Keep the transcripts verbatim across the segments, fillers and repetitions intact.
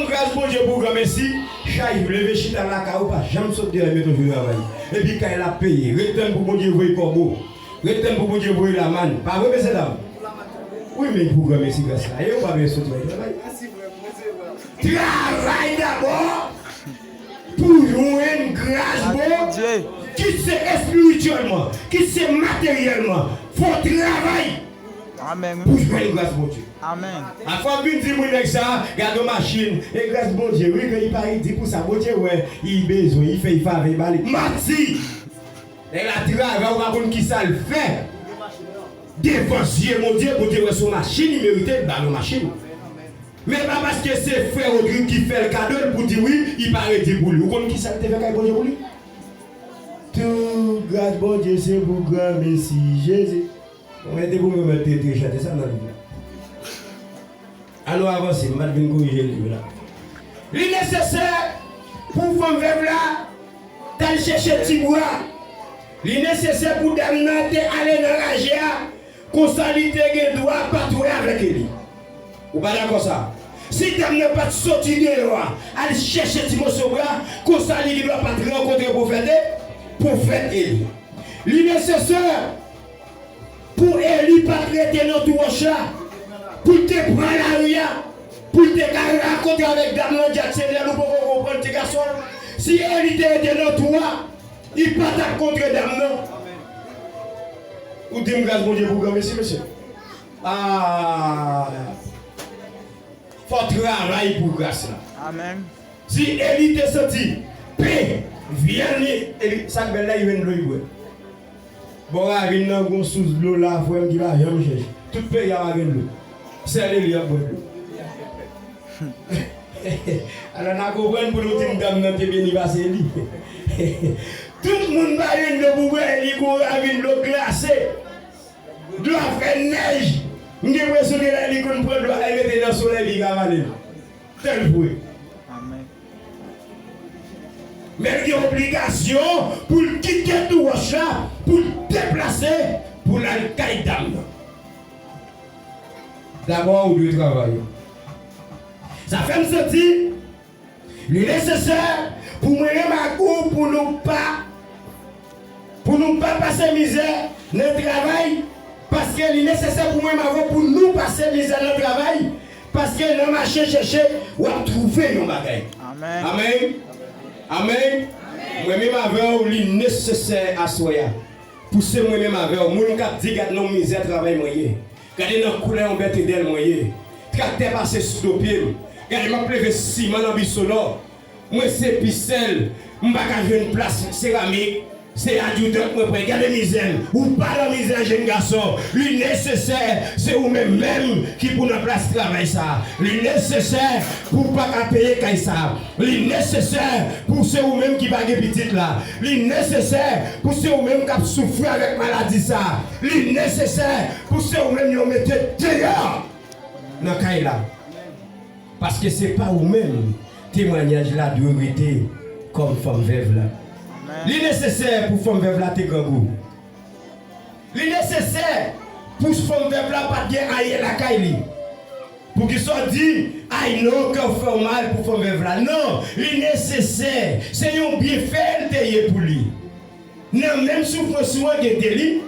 Gras Bondye pou granmesi, chay leve chita lakay ou pa janm sot deyò mete w jou travay. Epi kay la ap peye. Ret tann pou Bondye voye kòbo. Ret tann pou Bondye voye lamann. Pa vre, mesye dam? Wi, men pou granmesi gras la. E ou pa bezwen sot travay. Travay dabò pou jwenn gras Bondye. Kit se espirityèlman, kit se materyèlman. Fò w travay. Amèn. Pou jwenn gras Bondye. Amèn. Afwa w vin di moun nèg sa, gade yon machin, e gras Bondye, wi, men li pa redi pou sa. Bondye wè, li bezwen, li fè, li favè, li ba li. Manti! Nèg la travay, ou pa konn kisa l fè. Devan zye Bondye, Bondye wè se yon machin li merite, li ba l yon machin. Men pa paske se frè Rodrig ki fè l kado l pou di wi, li pa redi pou li. Ou konn kisa l te fè kay Bondye pou li? Tout gras Bondye se pou granmesi Jezi. Mwen te pou mwen mèt te, te chante sa nan liv la. Ann nou avanse, m pa t vin korije liv la. Li nesesè pou fanm vèv la t al chèche ti bwa. Li nesesè pou dam nan te ale nan raje a, konsa li te gen dwa pa t wè avèk Eli. Ou pa dakò sa? Si dam nan pa t soti deyò a, al chèche ti moso bwa, konsa li gen dwa pa t rankontre pwofèt E, pwofèt Eli. Li nesesè pou Eli pa t rete nan twou wòch la, pou l te pran lari a, pou l te ka rakontre avèk dam nan, di a, Senyè, nou poko konprann ti gason. Si Eli te rete nan twou a, li pa t ap kontre dam nan. Ou di m gras Bondye pou granmesi, mesye. Ah! Fò w travay pou gras la. Amèn. Si Eli te santi pen vyann li, Eli, sa k bèl la, li jwenn dlo, li bwè. Bò ravin nan, gon sous dlo la, frè m, ki pa janm chèch. Tout peyi a pa gen dlo. Sèl Eli ap bwè dlo. Alò, n a konprann pou nou di m dam nan te beni pase Eli. Tout moun pa jwenn dlo pou bwè, Eli gon ravin dlo glase. Dlo a fè nèj. M gen enpresyon ke lè li konn pran dlo a, li mete nan solèy li ka vale l. Tèl vre. Amèn. Men l gen obligasyon pou l kite twou wòch la, pou l deplase, pou l al kay dam nan. Dabò, ou dwe travay. Sa fè m santi li nesesè pou mwen menm ak ou, pou nou pa, pou nou pa pase mizè nan travay, paske li nesesè pou mwen menm avè w pou nou pase mizè nan travay, paske nan mache chèche, w ap twouve yon bagay. Amèn. Amèn. Amèn. Mwen menm avè w, li nesesè aswè a. Pou se mwen menm avè w, moun k ap di, gad nan mizè travay mwen ye. Gade nan koulè yon bèt edèl mwen ye. Traktè pase sou do pye m. Gade m ap leve siman nan Bisonò. Mwen se pisèl. M pa ka jwenn plas seramik. Se adjoudan mwen pran. Gade mizè m. Ou pa nan mizè, jenn gason. Li nesesè. Se ou menm menm ki pou nan plas travay sa. Li nesesè pou w pa ka peye kay sa. Li nesesè pou se ou menm ki pa gen pitit la. Li nesesè pou se ou menm k ap soufri avèk maladi sa. Li nesesè pou se ou menm yo mete deyò nan kay la. Paske se pa ou menm temwayaj la dwe rete kòm fanm vèv la. Li nesesè pou fanm vèv la te grangou. Li nesesè pou fanm vèv la pa t gen ayen lakay li. Poukisa w di, ay non, kè w fè w mal pou fanm vèv la? Non, li nesesè. Se yon byenfè l te ye pou li. Nan menm soufrans ou an gen delivrans.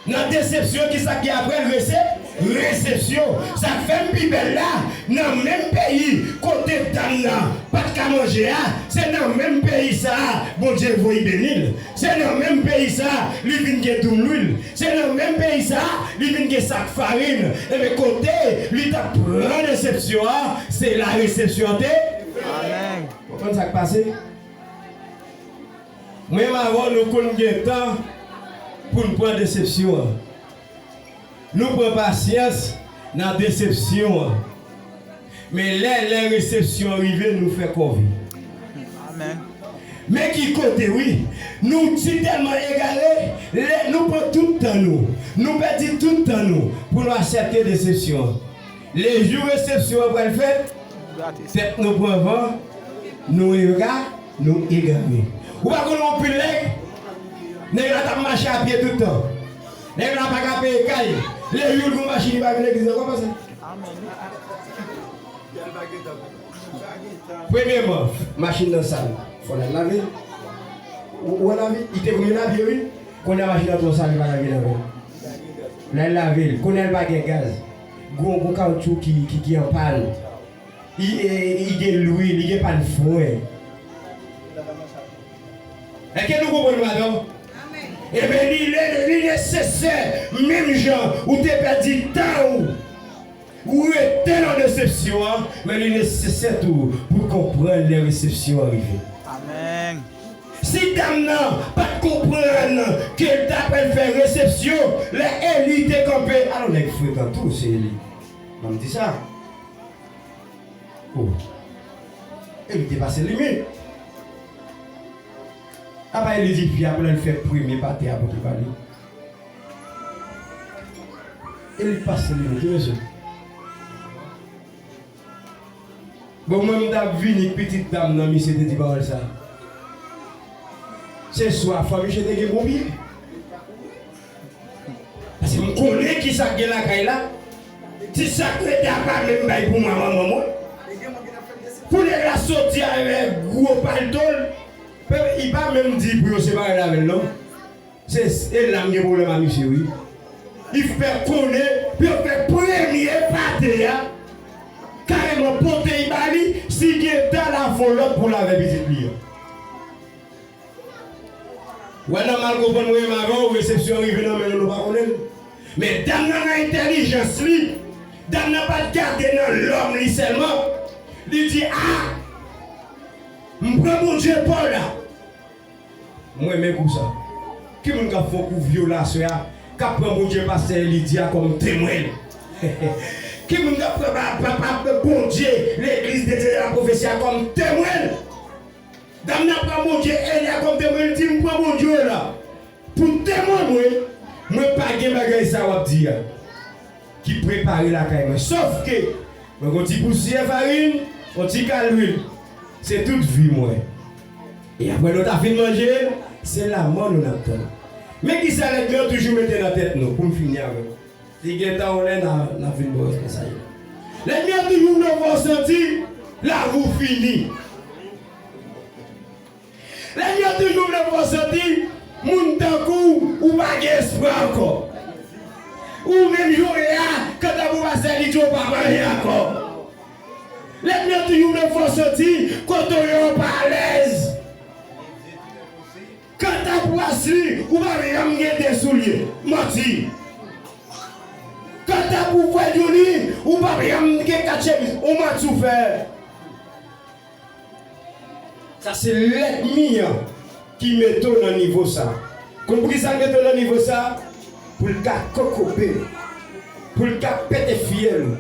Nan desepsyon, kisa k gen apre l? Rese-, resepsyon. Sa k fè m pi bèl la, nan menm peyi kote dam nan pa t ka manje a, se nan menm peyi sa a Bondye voye beni l. Se nan menm peyi sa a li vin gen doum lwil. Se nan menm peyi sa a li vin gen sak farin. Ebyen, kote li t ap pran desepsyon an, se la resepsyon an te. Amèn. Konprann sa k pase? Mwen menm avè w, nou konn gen tan pou n pran desepsyon an. Nou pran pasyans nan desepsyon an. Men lè, lè resepsyon an rive, nou fè kòve. Amèn. Men ki kote, wi, nou sitèlman egare, lè nou pran tout tan nou, nou pèdi tout tan nou pou nou aksepte desepsyon an. Lejou resepsyon an pral fèt, tèt nou pran van, nou ega-, nou egare. Ou pa konn anpil nèg, nèg la t ap mache a pye tout tan. Nèg la pa ka peye kay. Lejou l gon machin, li pa vin legliz ankò, pase. Amèn. Premyèman, machin nan sal, fò l al lave. Ou, ou al lave? Li te vle lave, wi. Kounye a machin nan twò sal, li pa lave l ankò. L al lave l. Kounye a l pa gen gaz. Gon, gon kawotchou ki, ki, ki an pàn. Li, e, li gen lwil, li gen pàn fren. Èske nou konprann, madanm? Ebyen, li, li, li nesesè, menm jan ou te pèdi tan ou, ou rete nan desepsyon an, men li nesesè tou pou w konprann lè resepsyon an rive. Amèn. Si dam nan pa t konprann ke l ta pral fè resepsyon, lè Eli te kanpe, alò nèg frekan tou, se Eli. Ban m di sa. Oh. Eli te pase limit. Apa Eli di fi a pou l al fè premye pate a pou ki pale. Eli pase limit, wi, mesye. Bon, mwen, m t ap vini, pitit dam nan, misye te di pawòl sa. Se swa, fò misye te gen bon pye. Paske m konnen ki sa k gen lakay la. Ti sa k rete a pa menm bay pou mwen, manman mwen. Pou nèg la soti avèk gwo palto l, pe-, li pa menm di pou yo separe l avè l, non. Se, e la m gen pwoblèm a misye, wi. Li fè konnen pou yo fè premye pate a, kareman pote l ba li, si gen tan l a fè yon lòt pou l avè pitit li an. Wè nan mal konprann mwen menm avè w, resepsyon rive nan men nou, nou pa konnen l. Men dam nan nan entèlijans li, dam nan pa t gade nan lòm li sèlman. Li di, a, m pran Bondye pa w la. M renmen kou sa. Ki moun k ap fè yon kou vyolasyon a, k ap pran Bondye pastè Eli di a kòm temwen l? Ki moun k ap pran pa, pa, pa Bondye legliz de Dye de la pwofesi a kòm temwen l? Dam nan pran Bondye Eli a kòm temwen, li di, m pran Bondye w la pou temwen mwen, mwen pa gen bagay sa w ap di a ki prepare lakay mwen. Sòf ke mwen gon ti pousyè farin, yon ti kal lwil. Se tout vi mwen. E apre nou ta fin manje, se lanmò nou n ap tann. Men kisa lènmi an toujou mete nan tèt nou, pou m fini avè w. Li gentan yon lè n a, n a vin bò responsab. Lènmi an toujou vle fè w santi lavi w fini. Lènmi an toujou vle fè w santi moun tankou w, ou pa gen espwa ankò. Ou menm jan w ye a, kanta pou pastè li di w pa marye ankò. Lènmi an toujou vle fè w santi kote w ye a w pa alèz. Kanta pou Asli, ou pa janm gen de soulye. Manti. Kanta pou Fred Johnny, ou pa janm gen kat chemiz. Ou manti w fè. Sa se lènmi an ki mete w nan nivo sa. Konn poukisa l mete w nan nivo sa? Pou l ka kokobe w, pou l ka pete fyèl ou,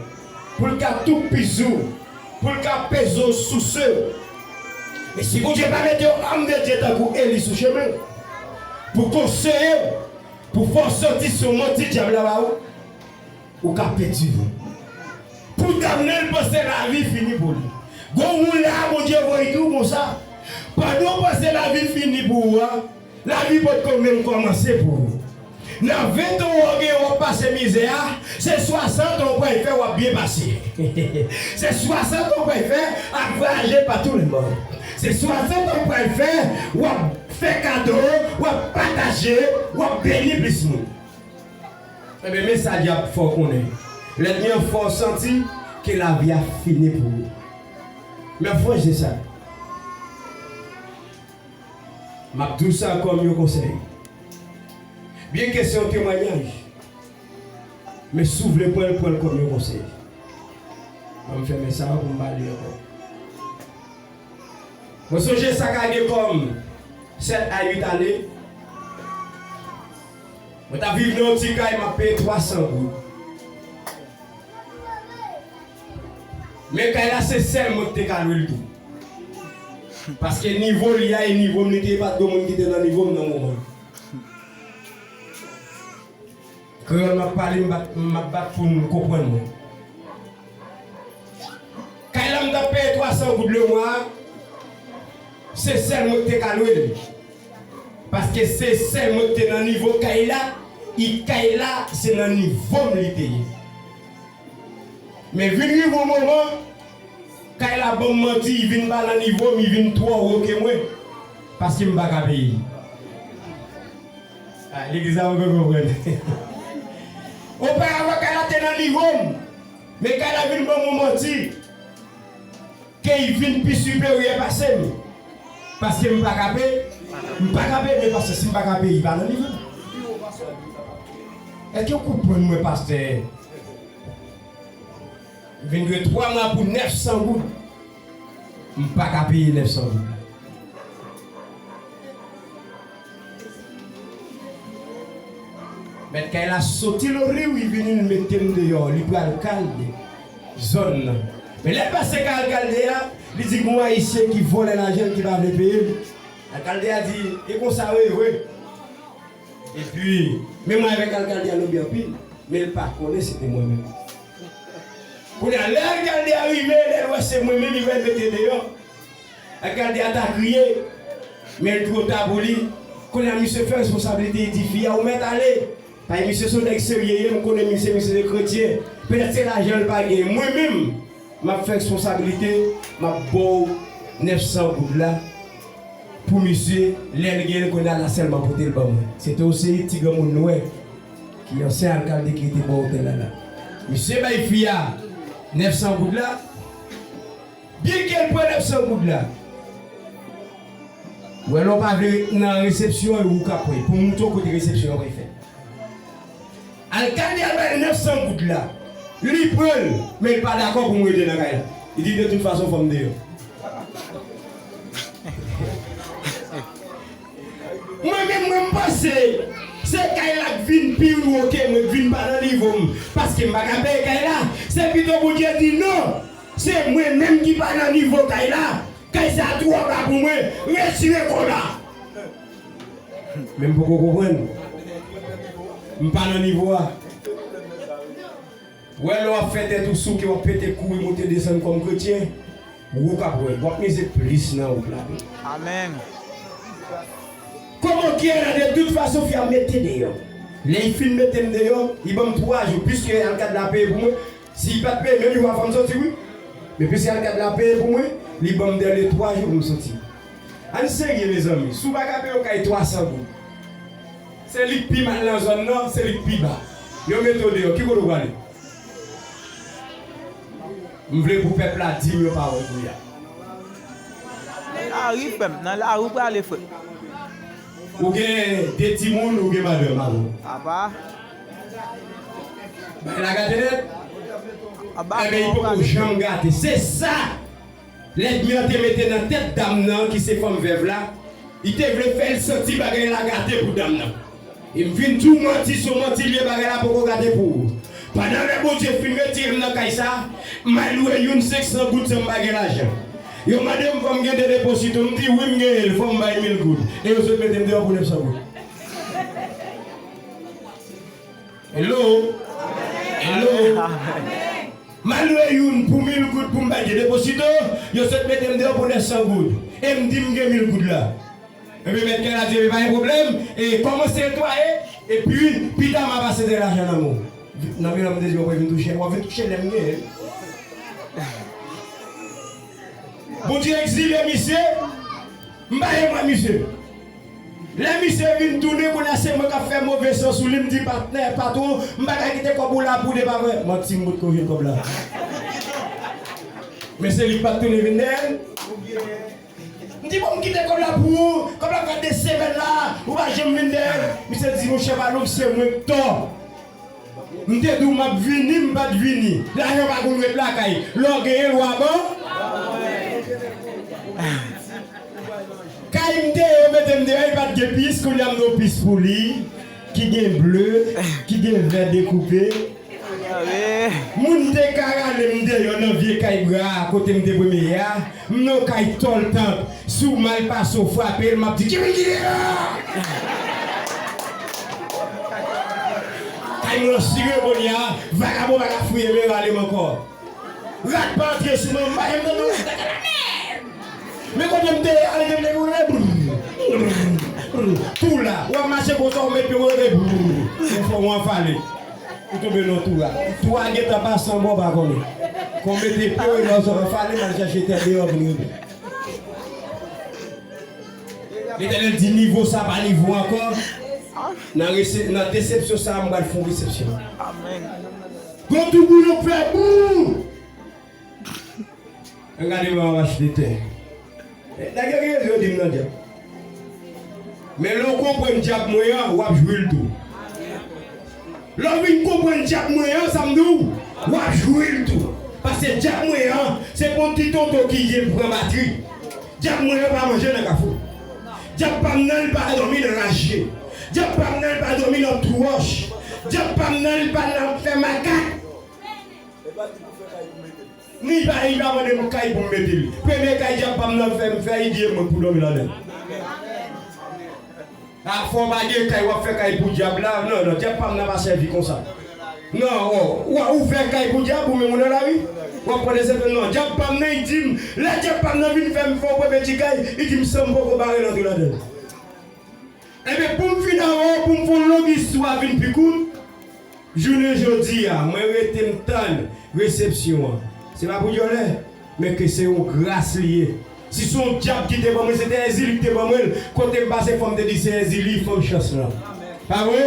pou l ka toupizi w, pou l ka peze w, souse w. Men si Bondye pa mete yon òm de Dye tankou Eli sou chemen w, pou konseye w, pou fè w sòti sou manti dyab la ba ou, ou ka pèdi vi w. Pou damne l panse lavi fini pou li. Gon moun la, Bondye voye di w konsa. Pandan w panse lavi fini pou ou a, lavi potko menm kòmanse pou ou. Nan ven tan w gen w ap pase mizè a, se swasant an w pral fè w ap byen pase. Se swasant an w pral fè ap vwayaje pa tou le mond. Se swasant an w pral fè w ap fè kado, w ap pataje, w ap beni plis moun. Ebyen, men sa dyab fè w konnen. Lènmi an fè w santi ke lavi a fini pou ou. Men frè, se sa. M ap di w sa kòm yon konsèy. Byenke se yon temwayaj, men si w vle pran l, pran l kòm yon konsèy. Ban m fèmen sa a pou m pa li ankò. Mwen sonje sa ka gen kòm sèt a uit ane. Mwen t ap viv nan yon ti kay, m ap peye twa san goud. Men kay la, se sèl mwen ki te ka lwe l tou. Paske nivo li a e nivo m li te ye, pa t gen moun ki te nan nivo m nan moman. Kreyòl m ap pale, m bat, m ap bat pou n konprann mwen. Kay la m t ap peye twa san goud lemwa a, se sèl mwen ki te ka lwe l. Paske se sèl mwen ki te nan nivo kay la, e kay la se nan nivo m li te ye. Men vin rive yon moman, ap ban m manti, li vin pa nan nivo m, li vin twò wo ke mwen. Paske m pa ka peye. Ah, legliz la poko konprann. Oparavan kay la te nan nivo m, men kay la vin ban m yon manti ke li vin pi siperyè pase m. Paske m pa ka peye, m pa ka peye, men pastè, si m pa ka peye, li pa nan nivo m. Èske w konprann mwen, pastè? M vin dwe twa mwa pou nèf san goud. M pa ka peye nèf san goud. Mèt kay la soti Lori, wi, vini l mete m deyò. Li pral kalde zòn nan. Men lè l pase kay alkalde a, li di gon Ayisyen ki vòlè lajan l ki pa vle peye l. Alkalde a di, e konsa wi, vre. Epi, men mwen avèk alkalde a nou byen anpil, men l pa konnen se te mwen menm. Kounye a, lè alkalde a rive, lè l wè se mwen menm, li wè l mete deyò. Alkalde a ta kriye, men l twò ta pou li. Kounye a, misye fè responsablite, li di fi a, ou mèt ale. Paske misye se yon nèg serye, ye, m konnen misye, misye se kretyen. Petèt se lajan l pa genyen. Mwen menm, m ap fè responsablite, m ap ba w nèf san goud la pou misye, lè l gen l, kounye a la sèlman pote l ban mwen. Se te yon seri ti granmoun nwè ki ansyen alkalde ki rete bò otèl la la. Misye bay fi a nèf san goud la, byenke l pran nèf san goud la, w wè lè w pa vle ret nan resepsyon, e ou k ap pran. Pou m montre w kote resepsyon an pral fèt. Alkalde a bay nèf san goud la. Li pran l, men li pa dakò pou m rete nan kay la. Li di, de tout fason, fò m deyò. Mwen menm, mwen, m panse se kay la k vin pi wo ke mwen, k vin pa nan nivo m, paske m pa ka peye kay la. Se pito Bondye di, non, se mwen menm ki pa nan nivo kay la. Kay sa a twò ba pou mwen, retire kò la. Men m poko konprann. M pa nan nivo a. W wè lè w ap fè tèt ou sou ke w ap pete kouri monte desann kòm kretyen, ou k ap wè, w ap mize plis nan wout la. Amèn. Kòman ki a la, de tout fason, fi a mete deyò. Lè l fin mete m deyò, li ban m twa jou, piske alkalde la peye pou mwen. Si li pa t peye, menm jou a fò m soti, wi. Men piske alkalde la peye pou mwen, li ban m dènye twa jou pou m soti. Ann serye, mezanmi. Si w pa ka peye yon kay twa san goud, se li k pi mal nan zòn nan, se li k pi ba. Yo mete w deyò, ki kote w prale? M vle pou pèp la di m yon pawòl kounye a. Lari, frè m, nan lari w prale, frè. Ou gen de timoun, ou gen madanm avè w. Apa. Bagay la gate nèt. Apa, enben, li poko gate, janm gate. Se sa lènmi an te mete nan tèt dam nan, ki se fanm vèv la. Li te vle fè l santi bagay la gate pou dam nan. E m vin di w manti sou manti l ye, bagay la poko gate pou ou. Pandan lè Bondye fin retire m nan kay sa, m al lwe youn senk san goud san m pa gen lajan. Yo mande m fò m gen de deposito, m di wi m genyen l, fò m bay mil goud. E yo sot mete m deyò pou nèf san goud. Hello? Hello? M al lwe youn pou mil goud pou m bay de deposito, yo sot mete m deyò pou nèf san goud. E m di m gen mil goud la. Epi mèt kay la di, epi pa gen pwoblèm, e kòmanse netwaye, epi pita m a pase de lajan nan men w. Nan men w m te di w ap vin touche, w ap vin touche lè m genyen. Bondye egzile misye, m pa janm wè misye. Lè misye vin tounen, kounye a se mwen k ap fè move san sou li, m di, patnè, patwon, m pa ka kite kòb ou la pou de pa vre. Manti, m potko jwenn kòb la. Men se li k pa t tounen vin dèyè l. M di, bon, m kite kòb la pou ou, kòb la fè de semèn la, ou pa janm vin dèyè l. Misye di, monchè, pa lòk, se mwen k tò. M te di w m ap vini, m pa t vini. Lajan pa konn ret lakay. Lè w genyen l, w a ban. Kay m te ye, yo mete m deyò, li pa t gen pis, kounye a m nan yon pis pou li, ki gen ble, ki gen vè dekoupe. Moun te ka rale m deyò nan vye kay bra a, kote m te premye ye a. M nan kay tòl tank. Si w mal pase, w frape l, m ap di, ki moun ki deyò? Kay mwen sire kounye a, vagabon pa ka fouye men rale m ankò. Rat pa antre sou mwen, m pa janm tande yon rat antre nan men. Men kote m te ye a, li te vle boule. Tou la, w ap mache konsa, w met pye w antre. Ou fè w anfale. Ou tonbe nan tou a. Tou a gentan pase anba w pa konnen. Kon mete pye w nan zòn an fale, m al chache tè deyò vin rete. Letènèl di, nivo sa pa nivo ankò. Nan rese-, nan desepsyon sa a, m pral fè yon resepsyon. Amèn. Gwo tou bouyon k fè bou! Gade mwen, m ap achte tè. Nèg yo gen rezon di m nan dyab. Men lè w konprann dyab mwen an, w ap jwi l tou. Lè w vin konprann dyab mwen an, sa m di w, w ap jwi l tou. Paske dyab mwen an, se pa yon ti tonton ki vin pran batri. Dyab mwen an pa manje nan kafou. Dyab pa m nan, li pa dòmi nan raje. Dyab pa m nan, li pa dòmi nan twou wòch. Dyab pa m nan, li pa nan fè makak. Li pa, li pa mande m kay pou m mete l. Premye kay dyab pa m nan fè m fè, li di e mwen k pou dòmi ladan l. A, fò w pa gen kay, w ap fè kay pou dyab la. Non, non, dyab pa m nan pa sèvi konsa. Non, o, w a ouvè kay pou dyab, ou menm ou nan lari. W ap pran desepsyon, non, dyab pa m nan, li di m, lè dyab pa m nan vin fè m fè yon premye ti kay, li di m san m poko bare l antre ladan l. Ebyen, pou m fin avè w, pou m fè yon long istwa vin pi kout, jounen jodi a, mwen rete m tann resepsyon an. Se pa pou dyòlè, men ke se yon gras li ye. Si se yon dyab ki te ban mwen, se te Èzili ki te ban mwen l, kote m pase, fò m te di se Èzili, fanm chans lan. Pa vre?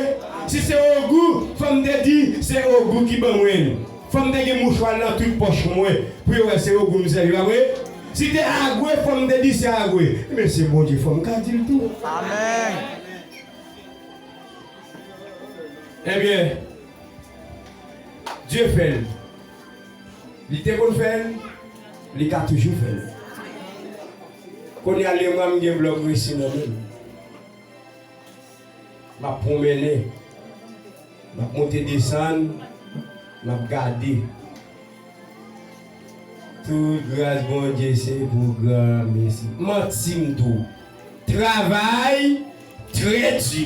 Si se ogou, fò m te di se ogou ki ban mwen l. Fò m te gen mouchwa nan tout pòch mwen pou yo wè se ogou m sèvi, pa vre? Si te agwe, fò m te di se agwe. Men se Bondye, fò m ka di l tou. Amèn. Ebyen, Dye fè l. Li te konn fè l, li ka toujou fè l. Kounye a, lemwa m gen blòk resi nan men m. M ap pwonmennen. M ap monte desann. M ap gade. Tout gras Bondye se pou granmesi. Manti m di w. Travay trè di.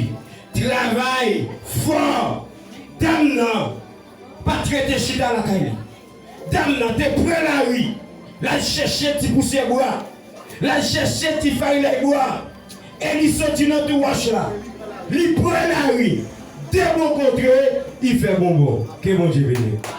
Travay fò. Dam nan pa t rete chita lakay li. Dam nan te pran lari, l al chèche ti pousyè bwa, l al chèche ti farinay bwa, e li soti nan twou wòch la. Li pran lari, de bò kontre, li fè bonbon. Ke Bondye beni w.